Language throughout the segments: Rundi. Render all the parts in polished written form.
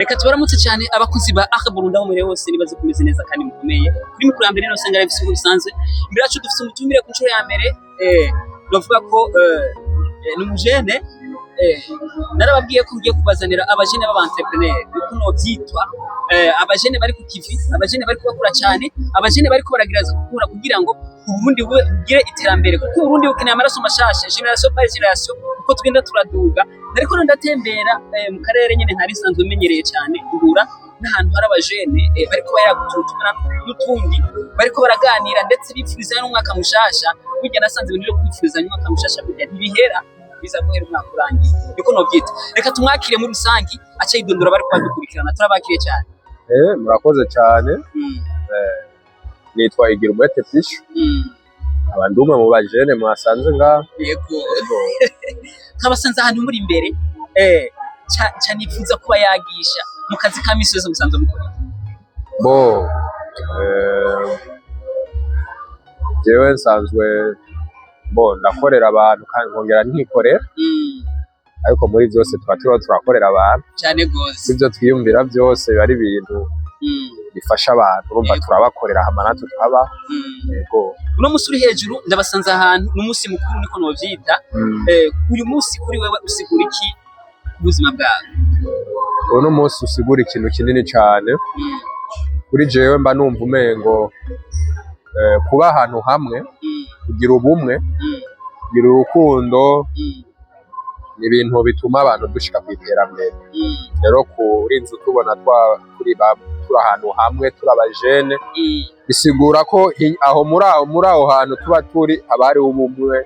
Reka tubaramutse cyane abakozi ba Akha Burundi aho muri hose, nibaze kumeze neza kandi mukomeye. Kuri mikoro ya mbere rero usanga ari uko bisanzwe. Imbere yacu dufite umutumire ku nshuro ya mbere, bavuga ko ni umujene. Narababwiye ko ngiye kubazanira abajene b'aba entrepreneur, uko novyitwa, abajene bari ku kivi, abajene bari kubakura cyane, abajene bari ko baragerageza gukura kugira ngo Uburundi bube bugire iterambere, kuko Uburundi bukeneye amaraso mashasha, génération par génération, uko tugenda turaduga. Ariko ndatembera mu karere nyene ntari nsanzwe menyereye cyane, duhura n'ahantu hari abajene bariko bayaga utuntu tumwe n'utundi, bariko baraganira ndetse bipfurizanya n'umwaka mushasha. Burya nasanze ibintu byo kwifurizanya umwaka mushasha burya ntibihera, biza guhera umwaka urangiye, niko novyita. Reka tumwakire muri rusangi, aca yidondora bariko badukurikirana. Turabakiriye cyane. Murakoze cyane. Nitwa Igirumwete Fisho, nkaba ndi umwe mu bajene mwasanze ngaha. Yego. Yego. Nkabasanze ahantu muri imbere, ca nifuza kuba yagisha mu kazi ka misi yose musanzwe mukora. Bo, jewe nsanzwe, bo, ndakorera abantu kandi nkongera nkikorera, ariko muri byose tuba turiho turakorera abantu. Cyane gose. Ibyo twiyumvira byose biba ari ibintu bifasha abantu, urumva, turabakorera hama natwe tukaba. Yego. Uno musi uri hejuru, ndabasanze ahantu n'umunsi mukuru, niko novyita. Uyu munsi kuri wewe usigura iki ku buzima bwawe? Uno munsi usigura ikintu kinini cyane kuri jewe. Mba numva umengo kuba ahantu hamwe, kugira ubumwe, kugira urukundo, ni ibintu bituma abantu dushika ku iterambere. Rero kuri inzu tubona twa turi turi ahantu hamwe, turi abajene, bisigura ko aho muri aho hantu tuba turi haba hariho ubumwe,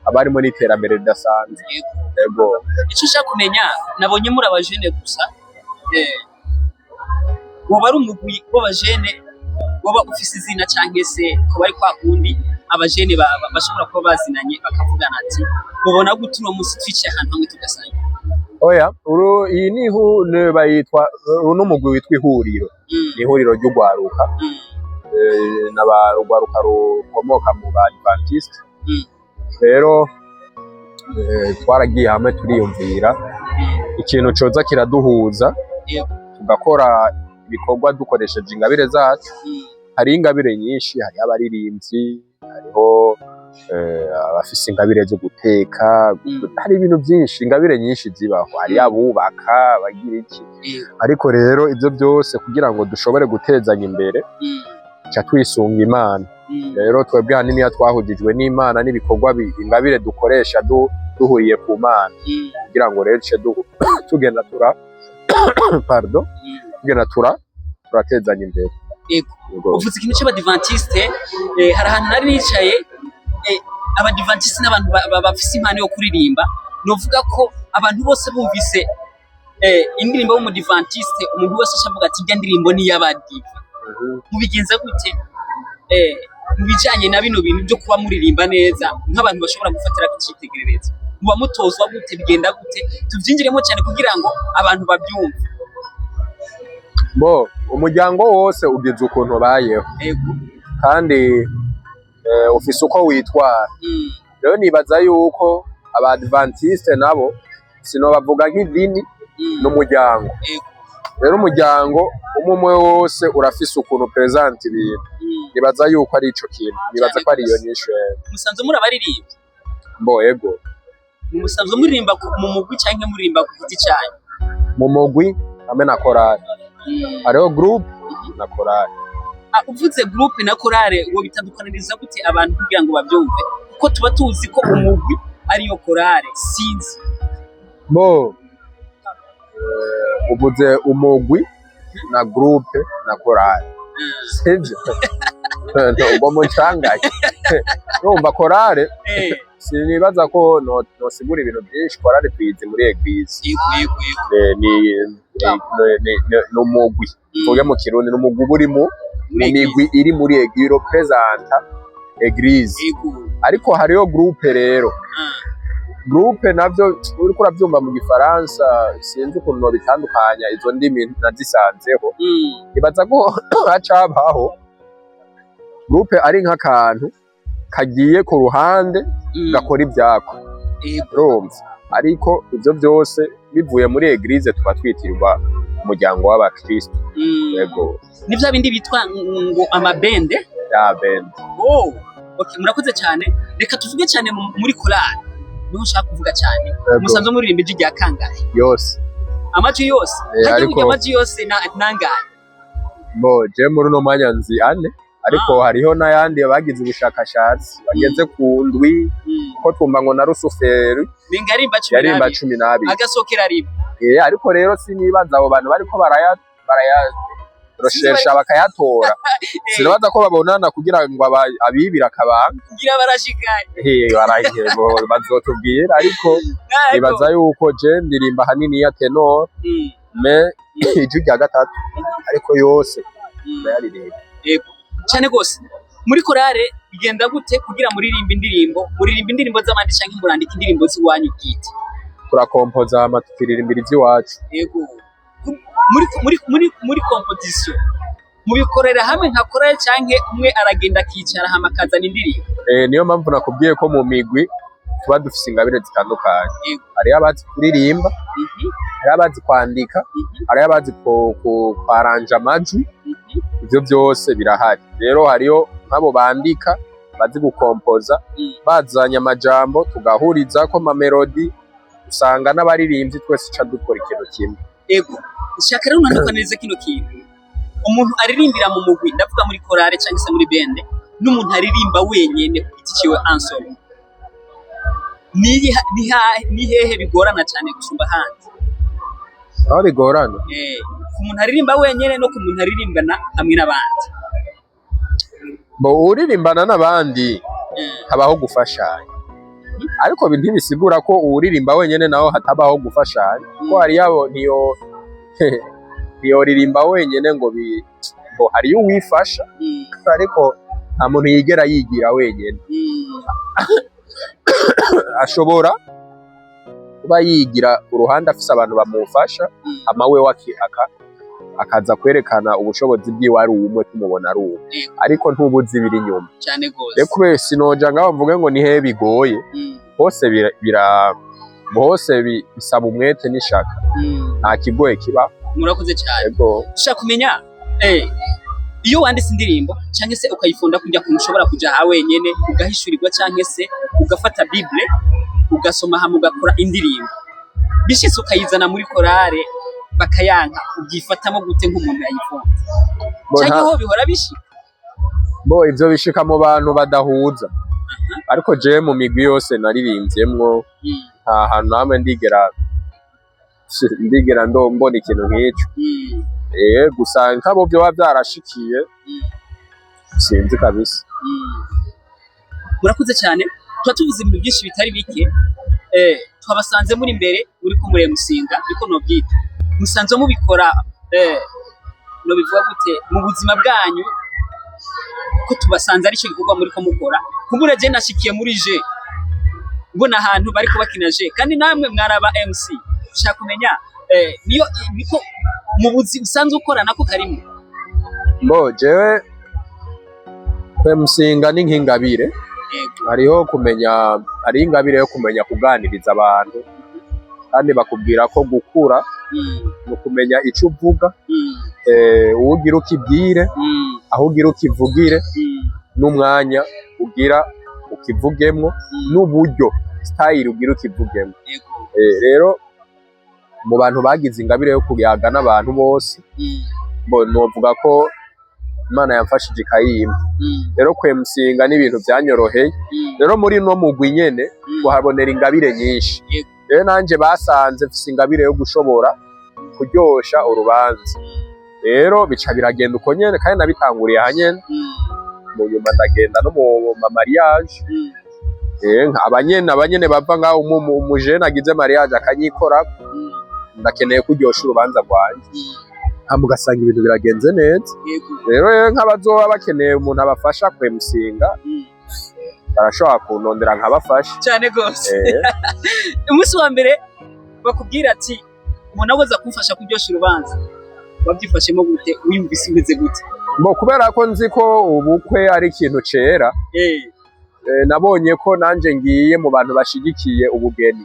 haba harimo n'iterambere ridasanzwe. Yego. Icyo ushaka kumenya, nabonye muri abajene gusa, woba ari umugwi w'abajene woba ufise izina, canke se kuba ari kwa kundi abajene bashobora kuba bazinanye bakavugana ati: "Mubona gute uno munsi twicaye ahantu hamwe tugasangira?" Oya, uru iyi ni bayitwa, uru n'umugwi witwa Ihuriro. Ni ihuriro ry'ugwaruka, n'aba urwaruka rukomoka mu ba Adventiste. Rero twaragiye hamwe turiyumvira ikintu coza kiraduhuza, tugakora ibikorwa dukoresheje ingabire zacu. Hariho ingabire nyinshi, hariho abaririmbyi, hariho abafise ingabire zo guteka, hari ibintu byinshi, ingabire nyinshi zibaho, hariho abubaka, abagira iki. Ariko rero ibyo byose, kugira ngo dushobore gutezanya imbere, ca twisunga Imana. Rero twebwe ahanini iyo twahujijwe n'Imana n'ibikorwa ingabire dukoresha duhuriye ku Mana, kugira ngo rero duce tugenda tura, pardon, tugenda turatezanya imbere. Yego. Uvuze ikintu c'abadivantiste, hari ahantu nari nicaye, abadivantiste n'abantu bafise impano yo kuririmba. Novuga ko abantu bose bumvise indirimbo y'umudivantiste, umuntu wese acavuga ati: "Irya ndirimbo ni iy'abadive." Mubigenza gute mu bijanye na bino bintu byo kuba muririmba neza nk'abantu bashobora gufatira icitegererezo? Muba mutozwa gute? Bigenda gute? Tuvyinjiremo cyane kugira ngo abantu babyumve. Bo, umuryango wose ugize ukuntu ubayeho, kandi ufise uko witwara. Rero nibaza yuko abadventiste nabo sinobavuga nk'idini, n'umuryango. Rero umuryango umwe umwe wose urafise ukuntu presenta ibintu. Nibaza yuko ari ico kintu, nibaza ko ari iyo nyishu. Musanzwe muri abaririmbyi? Bo, ego. Musanzwe muririmba mu mugwi canke muririmba ku giti cyanyu? Mu mugwi hamwe na korali. Hariho groupe na korali. Ah, uvuze groupe na chorale, wo bitandukaniriza gute abantu kugira ngo babyumve? Kuko tuba tuzi ko umugwi ariyo chorale, sinzi. Bo, uvuze umugwi na groupe na korali, sivyo? Ubwo mucangaye, urumva korale, sinibaza ko nosigura ibintu byinshi. Korale tuyizi muri église. yego yego yego Ni umugwi, tuvuge mu Kirundi, ni umugwi uba uri mu Muri migwi iri muri église, représenta église. Ariko hariho groupe rero. Groupe navyo uriko uravyumva mu Gifaransa, sinzi ukuntu nobitandukanya, izo ndimi nazisanzeho. Nibaza ko hacabaho groupe ari nk'akantu kagiye ku ruhande, gakora ivyako. Urumva? Ariko ivyo vyose bivuye muri église, tuba twitirirwa umuryango w'abakristo. Yego. Ni vya bindi bitwa ngo amabende? Ya band. Oh, okay, murakoze cyane. Reka tuvuge cyane muri korali, niho nshaka kuvuga cyane. Yego. Musanzwe muririmba ijwi rya kangahe? Yose. Amajwi yose? Eh, Harya ariko- burya amajwi yose nangahe? Bo je muri uno mwanya nzi ane, ariko hariho n'ayandi bagize ubushakashatsi bageze ku ndwi, ko twumva ngo na Rusuferi Menga arimba 12. yarimba 12. Agasokera rimwe. Eh, ariko rero sinibaza abo bantu bariko baraya rechercha bakayatora, sinibaza ko babonana kugira ngo abibire akabanga. Kugira barashikaye. Eh, barahiye ngo bazotubwira, ariko nibaza yuko je ndirimba hanini ya ténor, mais ijwi rya gatatu, ariko yose ndayaririmba. Yego, cyane gose. Muri korale bigenda gute kugira muririmba indirimbo? Muririmba indirimbo z'abandi canke murandika indirimbo z'iwanyu bwite? Turakompoza hama tukiririmbira ivy'iwacu. Yego. Muri composition mubikorera hamwe nka korale, canke umwe aragenda akicara hama akazana indirimbo? Eh, niyo mpamvu nakubwiye ko mu migwi tuba dufise ingabire zitandukanye. Hariho abazi kuririmba, hariho abazi kwandika, hariho abazi kwaranja amajwi. Ivyo byose birahari. Rero hariho nk'abo bandika, bazi gukompoza, bazanye amajambo tugahurizako ama mélodie, usanga n'abaririmbyi twese ica dukora ikintu kimwe. Ego, nshaka rero unandukanirize kino kintu: umuntu aririmbira mu mugwi, ndavuga muri korale cyangwa se muri band, n'umuntu aririmba wenyene ku giti ciwe en solo, ni hehe bigorana cyane gusumba ahandi? Aho bigorana? Eh, ku muntu aririmba wenyene no ku muntu aririmbana hamwe n'abandi. Bo uririmbana n'abandi habaho gufashanya, ariko ntibisigura ko uwuririmba wenyene naho hatabaho gufashanya, kuko hariyo abo ntiyoririmba wenyene ngo hariyo uwifasha, ariko nta muntu yigera yigira wenyene. Ashobora kuba yigira uruhande afise abantu bamufasha, hama wewe akaza kwerekana ubushobozi bwiwe ari umwe, tumubona ari umwe, ariko ntubuzi ibiri inyuma. Cyane gose. Rero kubera sinoja ngaho mvuge ngo ni hehe bigoye, hose hose bisaba umwete n'ishaka. Nta kigoye kiba. Murakoze cyane. Ego. Ushaka kumenya, iyo wanditse indirimbo cyangwa se ukayifunda kujya kuntu ushobora kuja ha wenyene ugahishurirwa, cyangwa se ugafata Bible ugasoma hama ugakora indirimbo, bishitse ukayizana muri korale bakayanka, ubyifatamo gute nk'umuntu yayifunze? Bo Canke ho bihora bishika? Bo ivyo bishika mu bantu badahuza, ariko jewe mu migwi yose naririmvyemwo, nta hantu hamwe ndigera mbona ikintu nk'ico. Eh, gusa nk'abo vyoba vyarashikiye, sinzi kabisa. Murakoze cyane. Tuba tuvuze ibintu byinshi bitari bike. Twabasanze muri imbere muri ko muremusinga, niko nobyita. Musanzwe mubikora, nobivuga gute, mu buzima bwanyu, ko tubasanze aricyo gikorwa muri ko mukora? Kumbura je nashikiye muri je mbona ahantu bariko bakina je, kandi namwe mwaraba MC. Ushaka kumenya, niyo niko mu buzi usanzwe ukora nako karimo? Bo jewe kwemusinga ni nk'ingabire. Hariho kumenya, hariho ingabire yo kumenya kuganiriza abantu, kandi bakubwira ko gukura ni ukumenya ico uvuga, uwo ugira ukibwire, aho ugira ukivugire, n'umwanya ugira ukivugemo, n'uburyo style ugira ukivugemo. Rero mu bantu bagize ingabire yo kuyaga n'abantu bose, bo novuga ko Imana yamfashije ikayimpa. Rero kwemusinga n'ibintu byanyoroheye. Rero muri no mugwi nyene kuhabonera ingabire nyinshi. Rero nanje basanze mfise ingabire yo gushobora kuryosha urubanza, rero bica biragenda uko nyene, kandi nabitanguriye aha nyene. Mu nyuma ndagenda no mu ma mariage. Abanyene bava ngaho, umujene agize mariage akanyikora, ndakeneye kuryosha urubanza rwanje, hama ugasanga ibintu biragenze neza. Rero nk'abazoba bakeneye umuntu abafasha kwemusinga, barashobora kuntondera nkabafasha. Cyane gose. Umunsi wa mbere bakubwira ati umuntu agoza kumfasha kuryosha urubanza, wabyifashemo gute? Wiyumvise umeze gute? Bo kubera ko nzi ko ubukwe ari ikintu cera, Nabonye ko nanje ngiye mu bantu bashigikiye ubugeni,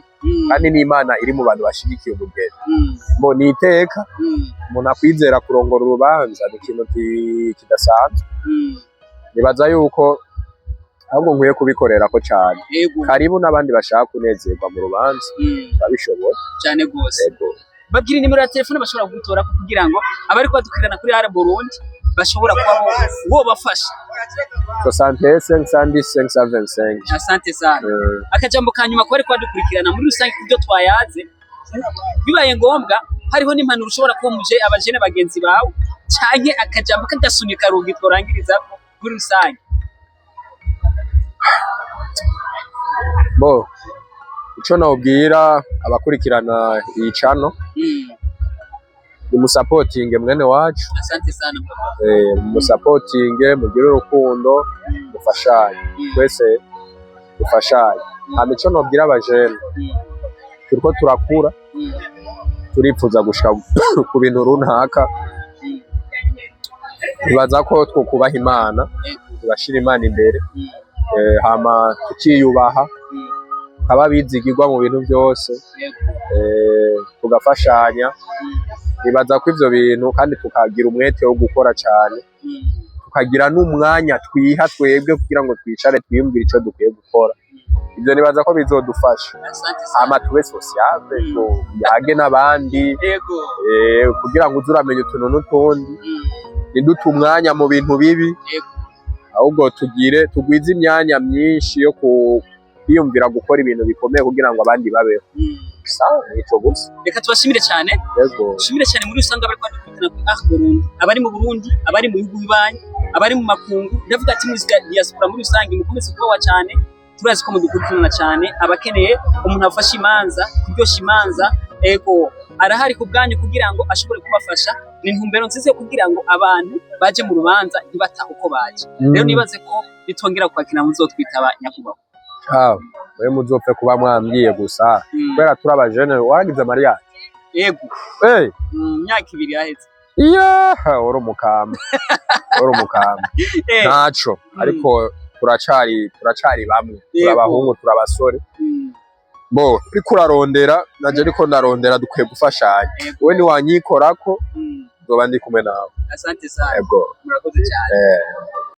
kandi n'Imana iri mu bantu bashigikiye ubugeni. Bo ni iteka umuntu akwizera kurongora urubanza, ni ikintu kidasanzwe. Nibaza yuko ahubwo nkwiye kubikorerako cane. Karibu n'abandi bashaka kunezerwa mu rubanza, babishoboye. Cyane rwose. Yego. Babwira nimero ya telefone bashobora kugutora kugira ngo abari kubadukurikirana kuri R Burundi bashobora kuba wobafasha. 65 110 525. Asante sana. Akajambo ka nyuma ko bari kubadukurikirana muri rusange kubyo twayaze, bibaye ngombwa hariho n'impanuro ushobora kuba muje abajene bagenzi bawe, canke akajambo kagasunika rugi tworangirizako muri rusange. Bo ico nobwira abakurikirana iyi channel, nimusapotinge mwene wacu. Asante sana, papa. Musapotinge, mugire urukundo, mufashanye. Twese dufashanye. Hama ico nobwira abajene, turiko turakura, turipfuza gushika ku bintu runaka. Nibaza ko twokubaha Imana, tugashira Imana imbere, hama tukiyubaha, tukaba bizigirwa mu bintu byose, tugafashanya. Nibaza ko ivyo bintu, kandi tukagira umwete wo gukora cane, tukagira n'umwanya twiha twebwe kugira ngo twicare twiyumvire ico dukwiye gukora. Ivyo nibaza ko bizodufasha. Asante sana. Hama tube sociable, tuyage n'abandi, kugira ngo uze uramenya utuntu n'utundi. Ntidute umwanya mu bintu bibi, ahubwo tugire tugwize imyanya myinshi yo kwiyumvira gukora ibintu bikomeye kugira ngo abandi babeho. Sawa, nico gusa. Reka tubashimire cyane. Yego. Dushimire cyane muri rusange abari kubadukurikirana kuri Ah Burundi, abari mu Burundi, abari mu bihugu bibanyi, abari mu makungu. Ndavuga ati muri diaspora muri rusange, mukomeze kubawa cyane. Turazi ko mudukurikirana cyane. Abakeneye umuntu afasha imanza, kuryosha imanza, ego, arahari ku bwanyu kugira ngo ashobore kubafasha. Ni intumbero nziza yo kugira ngo abantu baje mu rubanza ntibatahe uko baje. Rero nibaze ko nitongera kwakira muzotwitaba, nyakubahwa. Ah, mwe muzopfe kuba mwambwiye gusa, kubera turi abajene. Waragize mariage? Yego. Hey. Myaka 2 yaheze. Iya, uri umukamba, uri umukamba. Ntaco, ariko turacari bamwe, turi abahungu, turi abasore. Bo uriko urarondera, nanje ariko ndarondera, dukwiye gufashanya. Wowe niwanyikorako, nzoba ndi kumwe nawe. Asante sana. Yego. Murakoze cyane.